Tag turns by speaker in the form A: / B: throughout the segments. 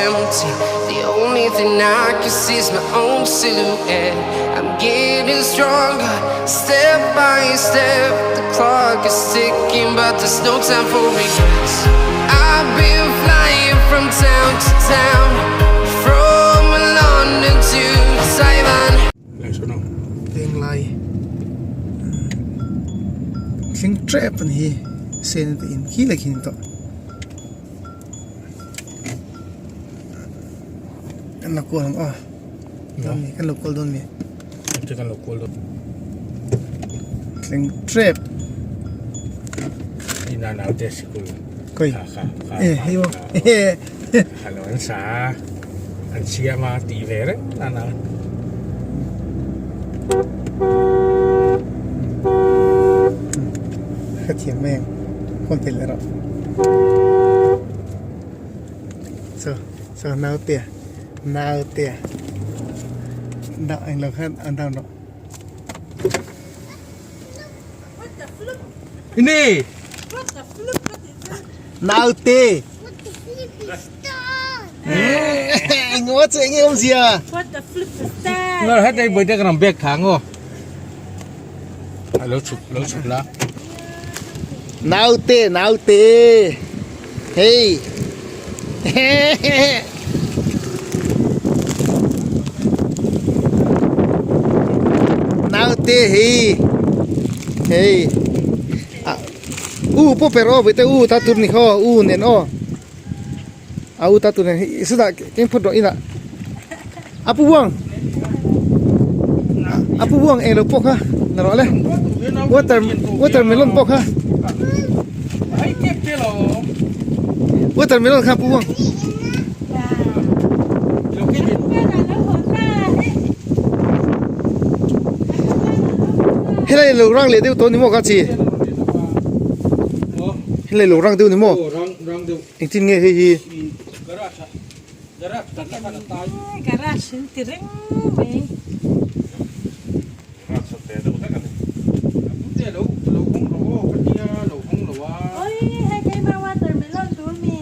A: empty. The only thing I can see is my own silhouette. I'm getting stronger, step by step. The clock is ticking, but there's no time for regrets. I've been flying from town to town, from London to Taiwan.
B: Venglai thleng tep a ni hi sen te in khi leh khi a ni tawh kan lo kual ang aw dawn mi kan lo kual dawn mi thleng tep kawi e hei maw
C: An siam a tih ve reng nan a.
B: Ka thiam mai ang phone tel erawh so so naute naute dah englo khan an down rawh.
C: Ini.
B: Naute. Ngaw chu enge awmzia?
C: Ngor het ei bawihte ka rawn bag tha ngaw. Lo chhuk lo chhuk la.
B: Naute naute. Hei. Naute hei. Hei. U pawh per aw bawihte u ta tur ni khaw u nen aw a u ta tur nen hi sutah keng phawt rawh inah a pu buang a pu buang englo pawh kha la rawh le water watermelon pawh kha watermelon kha pu buang. Helai lo rang leh deuh tawh ni maw ka chi? Helai lo rang deuh ni maw? Engtin nge hei hi?
D: Garage in ti reng mai. Oi hei keimah watermelon tur mi.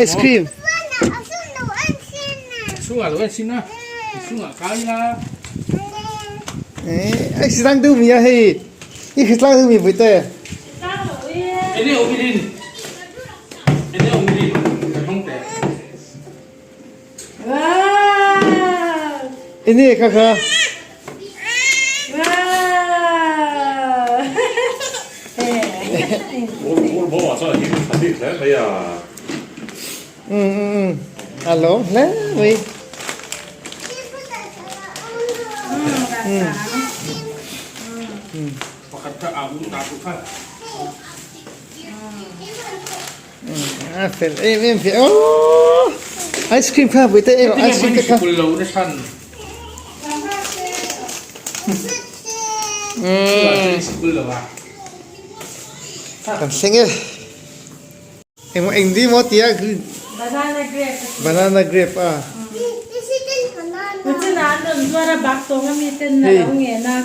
B: Ice cream. Ai si rang deuh mi a hei. I hritlang deuh mi vuite. Ini kha kha. A lawm hle mai. A fel em em ve aww ice cream kha vui te em ice cream te kha kan thleng e engmaw eng di maw tia
D: banana grape
B: banana grape a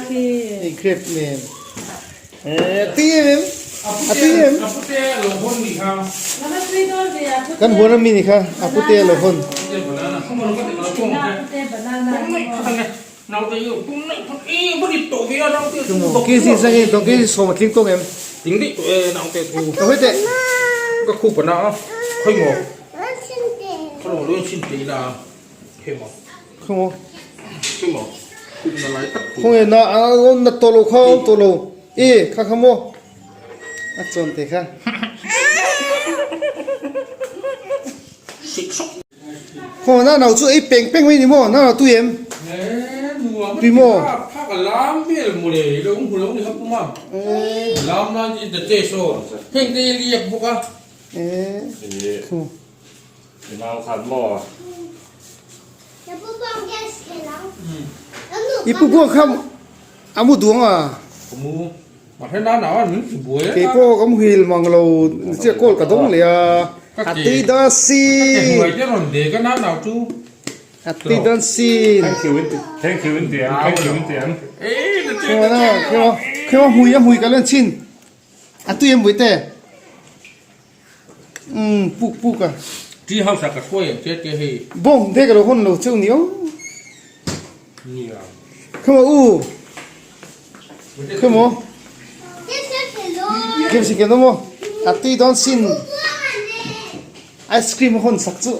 B: hei grape nen. Tui em em a tui em kan huan ami ni kha a pute a lo hawn. Kg sang e dawng kg sawm a tling tawng em. Ka hawi teh. Khaw khawnge na a awm na tawh lo kha a awm tawh lo e kha kha maw a chuan te kha. Khawnge na nau chu ei peng peng mai ni maw na nau tui em tui maw. I pu buang kha a mu duang a kei pawh ka muhil mang lo chiah call ka dawng leh a a tui dawn si a tui dawn si. Khema hmui a hmui ka len chin a tui em buite um puk puk a.
C: Tea house ah ka hruai ang che tia hei.
B: Bawng te ka lo hawn lo cheu ni aw.
C: Nia.
B: Khema u. Khema. Game si ken mo. A tui dawn sin. Ice cream hawn sak chu.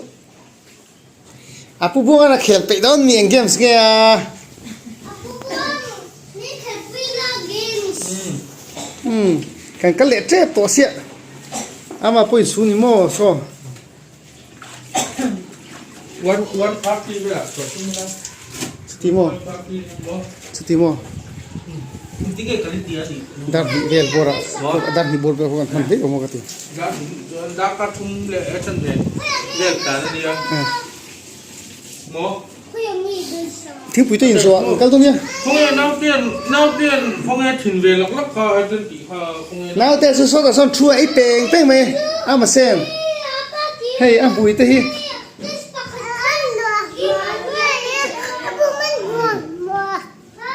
B: A pu buang a khel peih dawn mi eng games nge a? Umm kan kal leh tep tawh siah ama pawh in su ni maw saw. Chuti maw chuti maw dar hnih vel bawr ah dar hnih bawr vel pawh kan hman daih awm a ka ti. Thingpui te inzawh ah kal dawn nia. Naute chu sawtah sawn thu a ei peng peng mai a mahse hei a hmui te hi.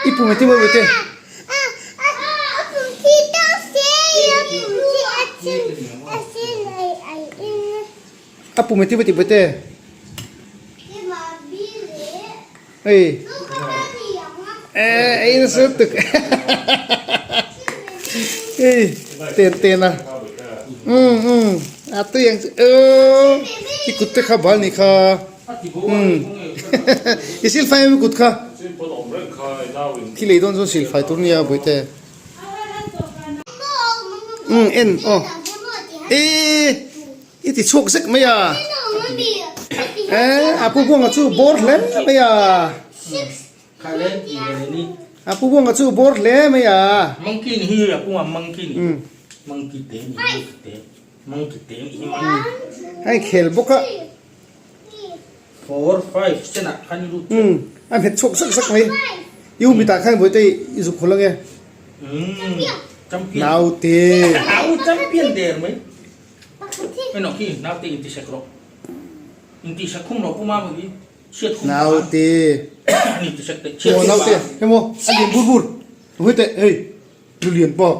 B: I pum engtin mawi te? A pum engtin mawi tih te? Hei eh ei nasa lutuk hei ten ten a um um a tui ang chu aw i kut te kha bal ni kha. Umm i silfai em i kut kha? Thi lei dawn chuan silfai tur nia bawihte. Umm en aw eee i ti chhuak zek mai a eee a pu buanga chu bawr hle mai a a pu buanga chu bawr hle mai a. Hei khel bawk a. Umm a nghet chhuak zak zak mai. I u mitah khan Bawihte i zuk hawl ange. Naute. Naute. Aw naute hemaw a lian bur bur. Bawihte hei. Lulian pawh.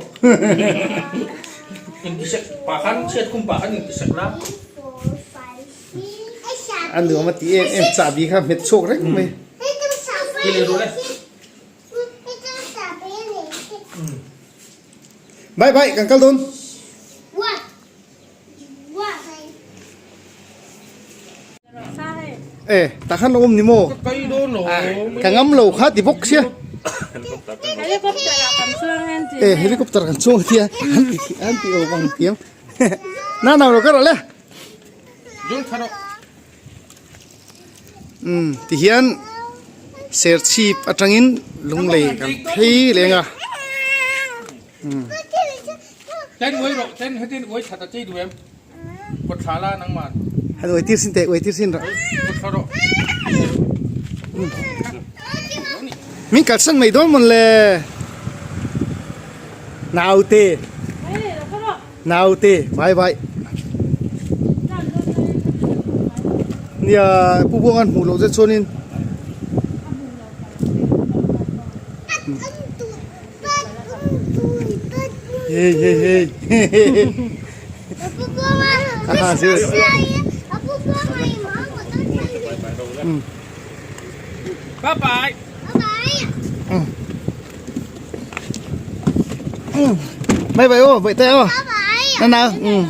B: A nuam a ti em em chahbi kha hmet chhuak reng mai. Bye bye kan kal dawn. E tah khan awm ni maw? Ka ngam lo kha ti bawk sia. E helicopter kan chuang tia an ti an ti awm ang tiang. Na na lo ka rawh le. Um ti hian serchhip atangin lunglei kan phei leng a. Han uai tir sin teh uai tir sin rawh. Min kalsan mai dawn mawn le. Naute. Naute bye bye. Nia pu buang an hmuh loh zet chuanin. Hey hey hey. Aha zir.
C: Bye bye.
B: Bye bye ô, vậy tao. Nào nào. Ừ.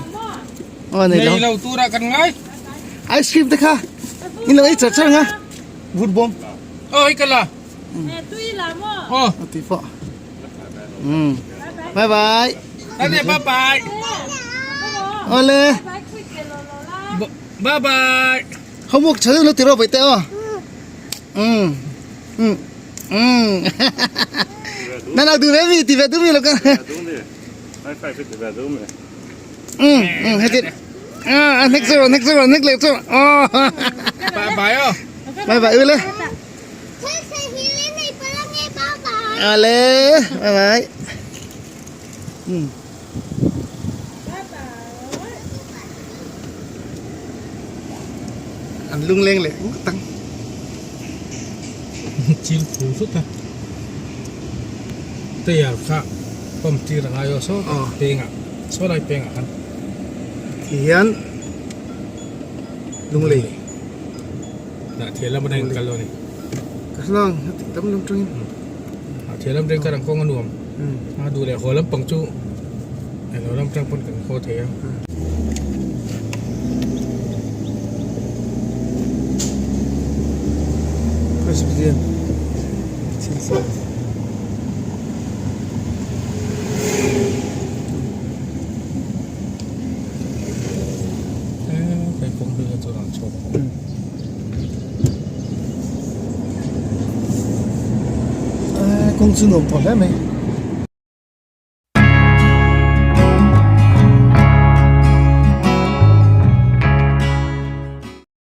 B: Ờ này
C: Nei lo tura kan ngai.
B: Ice cream te kha. In lo ei char char nga. Vut bom.
C: Oi kala.
B: Aw ti pawh umm bye bye
C: bye bye
B: awle
C: bye bye
B: homework tha deuh lo ti rawh vaih teh aw umm umm umm na nau duh ve mi ti ve duh mi lo ka umm umm heti a hnek chu hnek chu hnek leh chu aw
C: bye bye aw
B: bye bye ule Ale, bye bye. An lung leng leh ngawt ang.
C: Chil phul zut a. Tayar kha. Pump tir a ngai aw saw pengah saw lai pengah khan.
B: Ti hian Lunglei.
C: Dah thian lam atangin kal dawn a ni.
B: Ka hlang heti dam lam tangin.
C: Dah thian lam atangin kal ang kawng a nuam. A duh leh haw lampang chu eng lo lam tang pawn kan haw thei a.
B: Presbyterian thil sawi. Kawng chu nuam tawh hle mai.